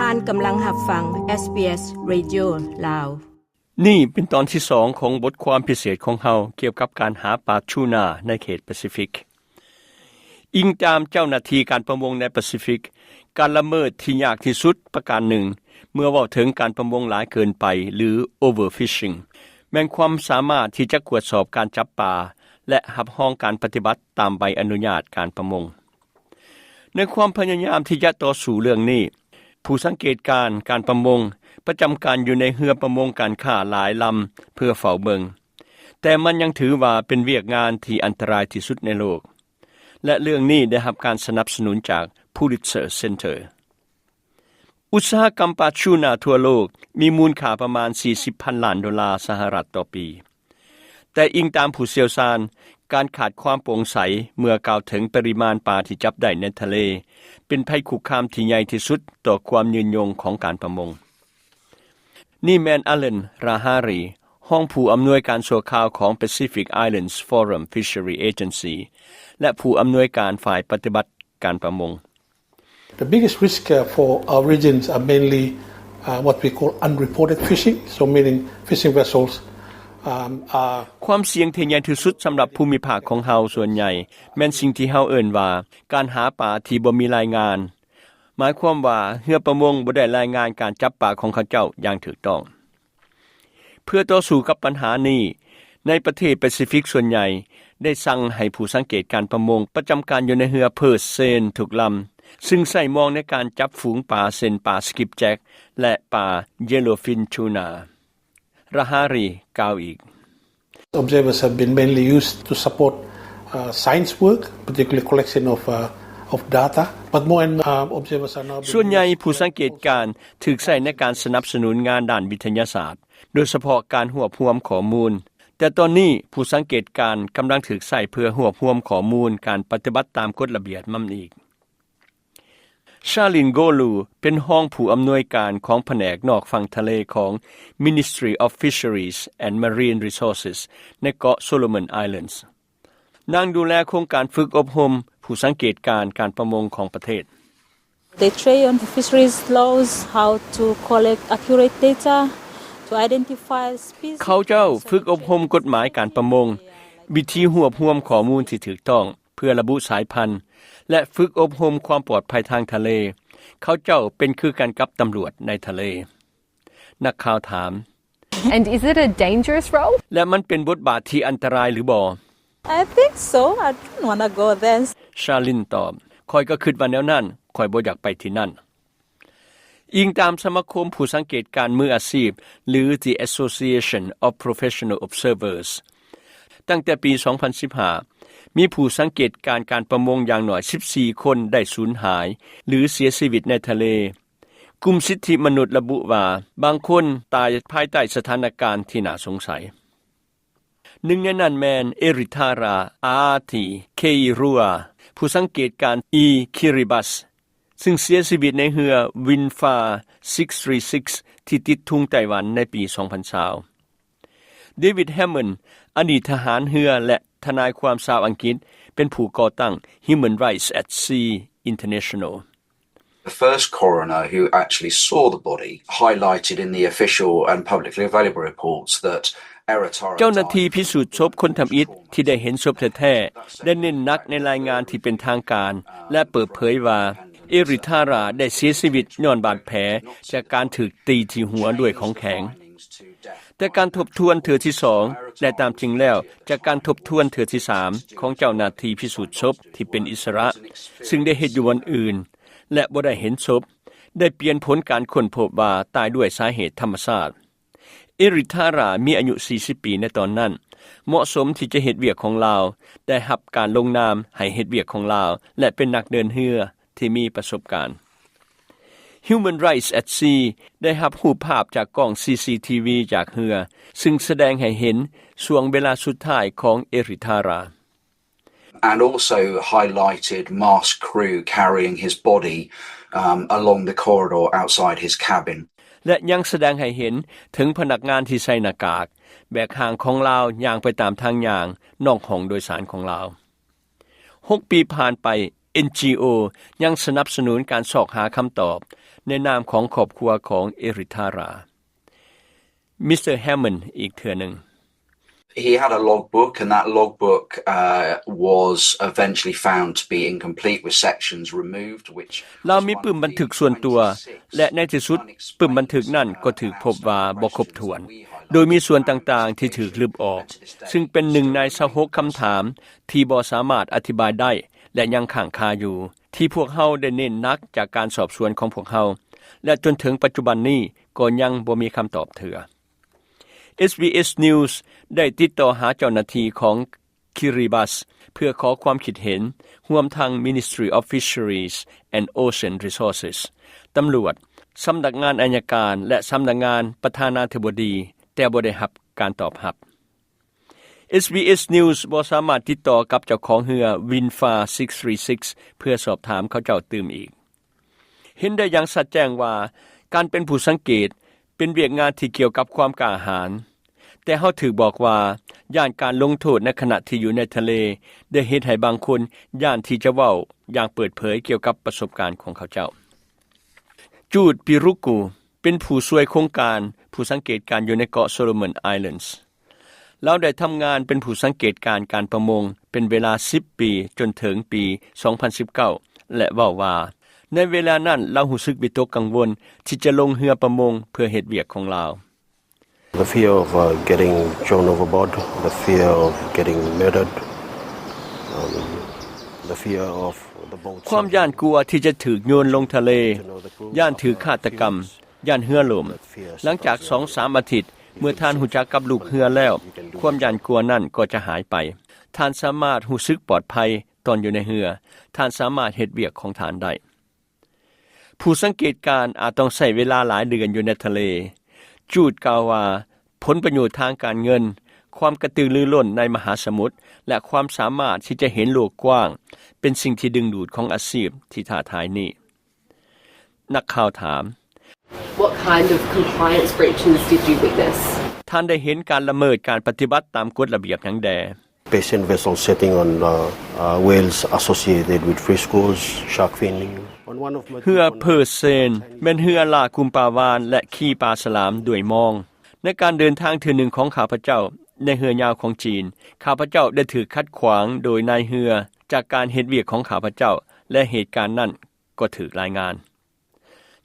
ທ່ານກຳລັງຮັບຟັງ ເອສບີເອສ Radio ລາວ. ນີ້ເປັນຕອນທີສອງຂອງບົດຄວາມພິເສດຂອງເຮົາກ່ຽວກັບການຫາປາທູນາໃນເຂດປາຊີຟິກ. ອີງຕາມເຈົ້າໜ້າທີ່ການປະມົງໃນປາຊີຟິກ, ການລະເມີດທີ່ຍາກທີ່ສຸດປະການໜຶ່ງ ເມື່ອເວົ້າເຖິງການປະມົງຫຼາຍເກີນໄປ ຫຼື overfishing ແມ່ນຄວາມສາມາດທີ່ຈະກວດສອບການຈັບປາ ແລະ ຮັບຮອງການປະຕິບັດຕາມໃບອະນຸຍາດການປະມົງ. ໃນຄວາມພະຍາຍາມທີ່ຈະຕໍ່ສູ້ເລື່ອງນີ້, ຜູ້ສັງເກດການການປະມົງປະຈຳການຢູ່ໃນເຮືອປະມົງການຄ້າຫຼາຍລຳເພື່ອເຝົ້າເບິ່ງ, ແຕ່ມັນຍັງຖືວ່າເປັນວຽກງານທີ່ອັນຕະລາຍທີ່ສຸດໃນໂລກ ແລະ ເລື່ອງນີ້ໄດ້ຮັບການສະໜັບສະໜູນຈາກ Pulitzer Center. ອຸດສາຫະກຳປາທູນາທົ່ວໂລກມີມູນຄ່າປະມານສີ່ສິບພັນລ້ານໂດລາສະຫະລັດຕໍ່ປີ. ແຕ່ອີງຕາມຜູ້ຊ່ຽວຊານ, ການຂາດຄວາມໂປ່ງໃສເມື່ອກ່າວເຖິງປະລິມານປາທີ່ຈັບໄດ້ໃນທະເລ ເປັນໄພຄຸກຄາມທີ່ໃຫຍ່ທີ່ສຸດຕໍ່ຄວາມຍືນຍົງຂອງການປະມົງ. ນີ້ແມ່ນ Alan Rahari, ຮອງຜູ້ອຳນວຍການຊົ່ວຄາວຂອງ Pacific Islands Forum Fishery Agency ແລະ ຜູ້ອຳນວຍການຝ່າຍປະຕິບັດການປະມົງ. The biggest risk, uh, for our regions are mainly, uh, what we call unreported fishing, so meaning fishing vessels, um, are ຄວາມສ່ຽງທີ່ໃຫຍ່ທີ່ສຸດສຳລັບພູມິພາກຂອງເຮົາສ່ວນໃຫຍ່ ແມ່ນສິ່ງທີ່ເຮົາເອີ້ນວ່າ ການຫາປາທີ່ບໍ່ມີລາຍງານ, ໝາຍຄວາມວ່າເຮືອປະມົງບໍ່ໄດ້ລາຍງານການຈັບປາຂອງເຂົາເຈົ້າຢ່າງຖືກຕ້ອງ. ເພື່ອຕໍ່ສູ້ກັບບັນຫານີ້, ໃນປະເທດປາຊີຟິກສ່ວນໃຫຍ່ໄດ້ສັ່ງໃຫ້ຜູ້ສັງເກດການປະມົງປະຈຳການຢູ່ໃນເຮືອ purse seine ທຸກລຳ, ຊຶ່ງໃຊ້ມອງໃນການຈັບຝູງປາເຊັ່ນປາ skipjack ແລະ ປາ yellowfin tuna. Rahari ກ່າວອີກ. Observers have been mainly used to support, uh, science work, particularly collection of, uh, of data. But more and, uh, observers are now being ສ່ວນໃຫຍ່ຜູ້ສັງເກດການຖືກໃຊ້ໃນການສະໜັບສະໜູນງານດ້ານວິທະຍາສາດ, ໂດຍສະເພາະການຮວບຮວມຂໍ້ມູນ. ແຕ່ຕອນນີ້ຜູ້ສັງເກດການກຳລັງຖືກໃຊ້ເພື່ອຮວບຮວມຂໍ້ມູນການປະຕິບັດຕາມກົດລະບຽບນຳອີກ. Charlene Golu ເປັນຮອງຜູ້ອຳນວຍການຂອງພະແນກນອກຝັ່ງທະເລຂອງ Ministry of Fisheries and Marine Resources ໃນເກາະ Solomon Islands. ນາງດູແລໂຄງການຝຶກອົບຮົມຜູ້ສັງເກດການການປະມົງຂອງປະເທດ. They train on the fisheries laws, how to collect accurate data, to identify species. ເຂົາເຈົ້າຝຶກອົບຮົມກົດໝາຍການປະມົງ, ວິທີຮວບຮວມຂໍ້ມູນທີ່ຖືກຕ້ອງ ເພື່ອລະບຸສາຍພັນ ແລະ ຝຶກອົບຮົມຄວາມປອດໄພທາງທະເລ. ເຂົາເຈົ້າເປັນຄືກັນກັບຕຳຫຼວດໃນທະເລ. ນັກຂ່າວຖາມ. And is it a dangerous role? ແລະ ມັນເປັນບົດບາດທີ່ອັນຕະລາຍຫຼືບໍ່? I think so. I don't wanna go there. Charlene ຕອບ. ຂ້ອຍກໍຄິດວ່າແນວນັ້ນ, ຂ້ອຍບໍ່ຢາກໄປທີ່ນັ້ນ. ອີງຕາມສະມາຄົມຜູ້ສັງເກດການມືອາຊີບ ຫຼື The Association of Professional Observers, ຕັ້ງແຕ່ປີສອງພັນສິບຫ້າ ມີຜູ້ສັງເກດການການປະມົງຢ່າງໜ້ອຍສິບສີ່ຄົນໄດ້ສູນຫາຍ ຫຼື ເສຍຊີວິດໃນທະເລ. ກຸ່ມສິດທິມະນຸດລະບຸວ່າ ບາງຄົນຕາຍພາຍໃຕ້ສະຖານະການທີ່ໜ້າສົງໄສ. ໜຶ່ງໃນນັ້ນແມ່ນ Eritara Aati Keirua, ຜູ້ສັງເກດການ E Kiribati, ຊຶ່ງເສຍຊີວິດໃນເຮືອ Winfa six three six ທີ່ຕິດທຸງໄຕ້ຫວັນໃນປີສອງພັນຊາວ. David Hammond, ອະດີດທະຫານເຮືອ ແລະ ທະນາຍຄວາມຊາວອັງກິດ, ເປັນຜູ້ກໍ່ຕັ້ງ Human Rights at Sea International. The first coroner who actually saw the body highlighted in the official and publicly available reports that Eritara ເຈົ້າໜ້າທີ່ພິສູດສົບຄົນທຳອິດທີ່ໄດ້ເຫັນສົບແທ້ໆ ໄດ້ເນັ້ນໜັກໃນລາຍງານທີ່ເປັນທາງການ ແລະ ເປີດເຜີຍວ່າ Eritara ໄດ້ເສຍຊີວິດຍ້ອນບາດແຜຈາກການຖືກຕີທີ່ຫົວດ້ວຍຂອງແຂງ. ແຕ່ການທົບທວນເທື່ອທີສອງ ແລະ ຕາມຈິງແລ້ວ ຈາກການທົບທວນເທື່ອທີສາມ ຂອງເຈົ້າໜ້າທີ່ພິສູດສົບທີ່ເປັນອິດສະຫຼະ ຊຶ່ງໄດ້ເຮັດຢູ່ບ່ອນອື່ນ ແລະ ບໍ່ໄດ້ເຫັນສົບ ໄດ້ປ່ຽນຜົນການຄົ້ນພົບວ່າຕາຍດ້ວຍສາເຫດທຳມະຊາດ. Eritara ມີອາຍຸສີ່ສິບປີໃນຕອນນັ້ນ, ເໝາະສົມທີ່ຈະເຮັດວຽກຂອງລາວ, ໄດ້ຮັບການລົງນາມໃຫ້ເຮັດວຽກຂອງລາວ ແລະ ເປັນນັກເດີນເຮືອທີ່ມີປະສົບການ. Human Rights at Sea ໄດ້ຮັບຮູບພາບຈາກກ້ອງ CCTV ຈາກເຮືອ, ຊຶ່ງສະແດງໃຫ້ເຫັນຊ່ວງເວລາສຸດທ້າຍຂອງ Eritara. And also highlighted masked crew carrying his body, um, along the corridor outside his cabin. ແລະ ຍັງສະແດງໃຫ້ເຫັນເຖິງພະນັກງານທີ່ໃສ່ໜ້າກາກ ແບກຮ່າງຂອງລາວຍ່າງໄປຕາມທາງຍ່າງນອກຫ້ອງໂດຍສານຂອງລາວ. ຫົກປີຜ່ານໄປ, ເອັນຈີໂອ ຍັງສະໜັບສະໜູນການຊອກຫາຄຳຕອບ ໃນນາມຂອງຄອບຄົວຂອງເອຣິທາຣາ. ມິສເຕີ ແຮມມອນ ອີກເທື່ອໜຶ່ງ. He had a logbook, and that logbook, uh, was eventually found to be incomplete, with sections removed, which ລາວມີປຶ້ມບັນທຶກສ່ວນຕົວ ແລະ ໃນທີ່ສຸດ ປຶ້ມບັນທຶກນັ້ນກໍຖືກພົບວ່າບໍ່ຄົບຖ້ວນ, ໂດຍມີສ່ວນຕ່າງໆທີ່ຖືກລຶບອອກ, ຊຶ່ງເປັນໜຶ່ງໃນຊາວຫົກຄຳຖາມທີ່ບໍ່ສາມາດອະທິບາຍໄດ້ ແລະ ຍັງຄ້າງຄາຢູ່, ທີ່ພວກເຮົາໄດ້ເນັ້ນໜັກຈາກການສອບສວນຂອງພວກເຮົາ ແລະ ຈົນເຖິງປັດຈຸບັນນີ້ກໍຍັງບໍ່ມີຄຳຕອບເທື່ອ. ເອສບີເອສ News ໄດ້ຕິດຕໍ່ຫາເຈົ້າໜ້າທີ່ຂອງ Kiribati ເພື່ອຂໍຄວາມຄິດເຫັນ, ຮວມທັງ Ministry of Fisheries and Ocean Resources, ຕຳຫຼວດ, ສຳນັກງານອັຍການ ແລະ ສຳນັກງານປະທານາທິບໍດີ, ແຕ່ບໍ່ໄດ້ຮັບການຕອບຮັບ. ເອສບີເອສ News ບໍ່ສາມາດຕິດຕໍ່ກັບເຈົ້າຂອງເຮືອ Winfa six three six ເພື່ອສອບຖາມເຂົາເຈົ້າຕື່ມອີກ. ເຫັນໄດ້ຢ່າງຊັດແຈ້ງວ່າ ການເປັນຜູ້ສັງເກດເປັນວຽກງານທີ່ກ່ຽວກັບຄວາມກ້າຫານ, ແຕ່ເຮົາຖືກບອກວ່າ ຢ້ານການລົງໂທດໃນຂະນະທີ່ຢູ່ໃນທະເລ ໄດ້ເຮັດໃຫ້ບາງຄົນຢ້ານທີ່ຈະເວົ້າຢ່າງເປີດເຜີຍກ່ຽວກັບປະສົບການຂອງເຂົາເຈົ້າ. ຈູດ ປີຣູກູ ເປັນຜູ້ຊ່ວຍໂຄງການ ຜູ້ສັງເກດການຢູ່ໃນເກາະ Solomon Islands. ລາວໄດ້ທຳງານເປັນຜູ້ສັງເກດການການປະມົງເປັນເວລາສິບປີ ຈົນເຖິງປີສອງພັນສິບເກົ້າ ແລະ ເວົ້າວ່າ ໃນເວລານັ້ນລາວຮູ້ສຶກວິຕົກກັງວົນທີ່ຈະລົງເຮືອປະມົງເພື່ອເຮັດວຽກຂອງລາວ. The fear of, uh, getting thrown overboard, the fear of getting murdered, um, the fear of the boat ຄວາມຢ້ານກົວທີ່ຈະຖືກໂຍນລົງທະເລ, ຢ້ານຖືກຄາດຕະກຳ, ຢ້ານເຮືອລົ້ມ. ຫຼັງຈາກສອງສາມອາທິດ, ເມື່ອທ່ານຮູ້ຈັກກັບລູກເຮືອແລ້ວ, ຄວາມຢ້ານກົວນັ້ນກໍຈະຫາຍໄປ. ທ່ານສາມາດຮູ້ສຶກປອດໄພຕອນຢູ່ໃນເຮືອ. ທ່ານສາມາດເຮັດວຽກຂອງທ່ານໄດ້. ຜູ້ສັງເກດການອາດຕ້ອງໃຊ້ເວລາຫຼາຍເດືອນຢູ່ໃນທະເລ. ຈູດກ່າວວ່າ, ຜົນປະໂຫຍດທາງການເງິນ, ຄວາມກະຕືລືລົ້ນໃນມະຫາສະໝຸດ ແລະ ຄວາມສາມາດທີ່ຈະເຫັນໂລກກວ້າງ ເປັນສິ່ງທີ່ດຶງດູດຂອງອາຊີບທີ່ທ້າທາຍນີ້. ນັກຂ່າວຖາມ, What kind of compliance breaches did you witness? ທ່ານໄດ້ເຫັນການລະເມີດການປະຕິບັດຕາມກົດລະບຽບຫຍັງແດ່? Patient vessel setting on, uh, uh, whales associated with friscoes, shark finning. On one of my ເຮືອ trips on, Perseus ແມ່ນເຮືອລ່າກຸ່ມປາວານ ແລະ ຂີ່ປາສະຫຼາມດ້ວຍມອງ. ໃນການເດີນທາງເທື່ອໜຶ່ງຂອງຂ້າພະເຈົ້າ ໃນເຮືອຍາວຂອງຈີນ, ຂ້າພະເຈົ້າໄດ້ຖືກຂັດຂວາງໂດຍນາຍເຮືອຈາກການເຮັດວຽກຂອງຂ້າພະເຈົ້າ ແລະ ເຫດການນັ້ນກໍຖືກລາຍງານ.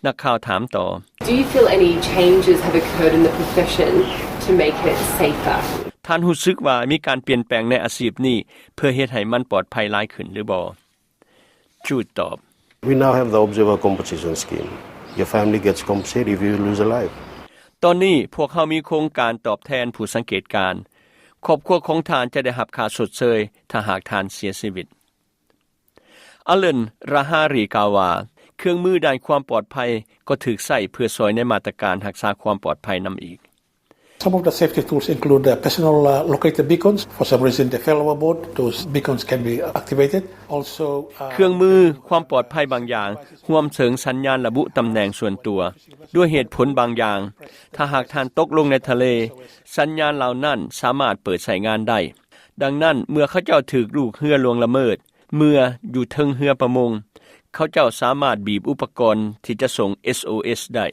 ນັກຂ່າວຖາມຕໍ່, Do you feel any changes have occurred in the profession to make it safer? ທ່ານຮູ້ສຶກວ່າມີການປ່ຽນແປງໃນອາຊີບນີ້ ເພື່ອເຮັດໃຫ້ມັນປອດໄພຫຼາຍຂຶ້ນຫຼືບໍ່? ຈູດຕອບ, We now have the observer compensation scheme. Your family gets compensated if you lose a life. ຕອນນີ້ພວກເຮົາມີໂຄງການຕອບແທນຜູ້ສັງເກດການ. ຄອບຄົວຂອງທ່ານຈະໄດ້ຮັບຄ່າຊົດເຊີຍຖ້າຫາກທ່ານເສຍຊີວິດ. ອາເລັນ ຣາຮາຣີ ກ່າວວ່າ ເຄື່ອງມືດ້ານຄວາມປອດໄພກໍຖືກໃຊ້ເພື່ອຊ່ວຍໃນມາດຕະການຮັກສາຄວາມປອດໄພນຳອີກ. Some of the safety tools include the personal, uh, locator beacons. For some reason, they fell overboard. Those beacons can be activated. Also, uh, ເຄື່ອງມືຄວາມປອດໄພບາງຢ່າງ ຮວມເຖິງສັນຍານລະບຸຕຳແໜ່ງສ່ວນຕົວ. ດ້ວຍເຫດຜົນບາງຢ່າງ, ຖ້າຫາກທ່ານຕົກລົງໃນທະເລ, ສັນຍານເຫຼົ່ານັ້ນສາມາດເປີດໃຊ້ງານໄດ້. ດັ່ງນັ້ນ, ເມື່ອເຂົາເຈົ້າຖືກລູກເຮືອລ່ວງລະເມີດ, ເມື່ອຢູ່ເທິງເຮືອປະມົງ, ເຂົາເຈົ້າສາມາດບີບອຸປະກອນທີ່ຈະສົ່ງ ເອສໂອເອສ ໄດ້.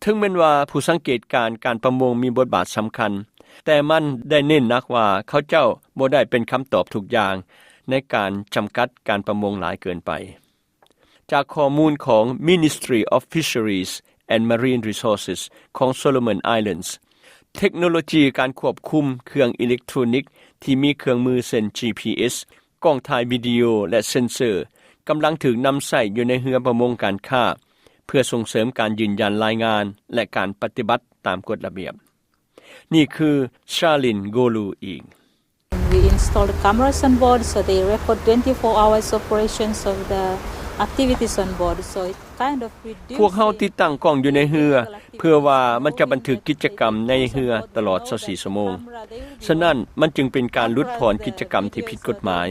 ເຖິງແມ່ນວ່າຜູ້ສັງເກດການການປະມົງມີບົດບາດສຳຄັນ, ແຕ່ມັນໄດ້ເນັ້ນໜັກວ່າເຂົາເຈົ້າບໍ່ໄດ້ເປັນຄຳຕອບທຸກຢ່າງໃນການຈຳກັດການປະມົງຫຼາຍເກີນໄປ. ຈາກຂໍ້ມູນຂອງ Ministry of Fisheries and Marine Resources ຂອງ Solomon Islands, ເທັກໂນໂລຈີການຄວບຄຸມເຄື່ອງອີເລັກໂທຣນິກທີ່ມີເຄື່ອງມືເຊັ່ນ ຈີພີເອສ, ກ້ອງຖ່າຍວິດີໂອ ແລະ ເຊັນເຊີ ກຳລັງຖືກນຳໃຊ້ຢູ່ໃນເຮືອປະມົງການຄ້າ ເພື່ອສົ່ງເສີມການຢືນຢັນລາຍງານ ແລະ ການປະຕິບັດຕາມກົດລະບຽບ. ນີ້ຄື ຊາລິນ ໂກລູ ອີງ. We installed cameras on board, so they record twenty-four hours operations of the activities on board. So it kind of reduced ພວກເຮົາຕິດຕັ້ງກ້ອງຢູ່ໃນເຮືອ ເພື່ອວ່າມັນຈະບັນທຶກກິດຈະກຳໃນເຮືອຕະຫຼອດຊາວສີ່ຊົ່ວໂມງ. ສະນັ້ນ, ມັນຈຶ່ງເປັນການຫຼຸດຜ່ອນກິດຈະກຳທີ່ຜິດກົດໝາຍ,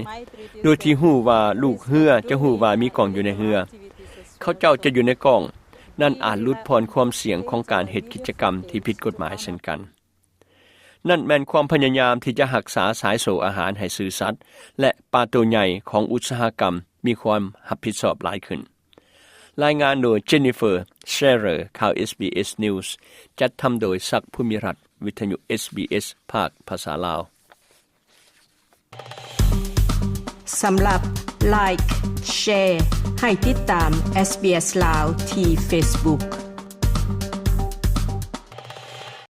ໂດຍທີ່ຮູ້ວ່າລູກເຮືອຈະຮູ້ວ່າມີກ້ອງຢູ່ໃນເຮືອ. ເຂົາເຈົ້າຈະຢູ່ໃນກ້ອງ, ນັ້ນອາດຫຼຸດຜ່ອນຄວາມສ່ຽງຂອງການເຮັດກິດຈະກຳທີ່ຜິດກົດໝາຍເຊັ່ນກັນ. ນັ້ນແມ່ນຄວາມພະຍາຍາມທີ່ຈະຮັກສາສາຍໂສ້ອາຫານໃຫ້ຊື່ສັດ ແລະ ປາໂຕໃຫຍ່ຂອງອຸດສາຫະກຳມີຄວາມຮັບຜິດຊອບຫຼາຍຂຶ້ນ. ລາຍງານໂດຍ Jennifer Shearer ຂ່າວ SBS News ຈັດທຳໂດຍ ສັກ ພູມິລັດ ວິທະຍຸ SBS ພາກພາສາລາວ. ສຳລັບ Like Share ໃຫ້ຕິດຕາມ SBS ລາວ ທີ່ Facebook.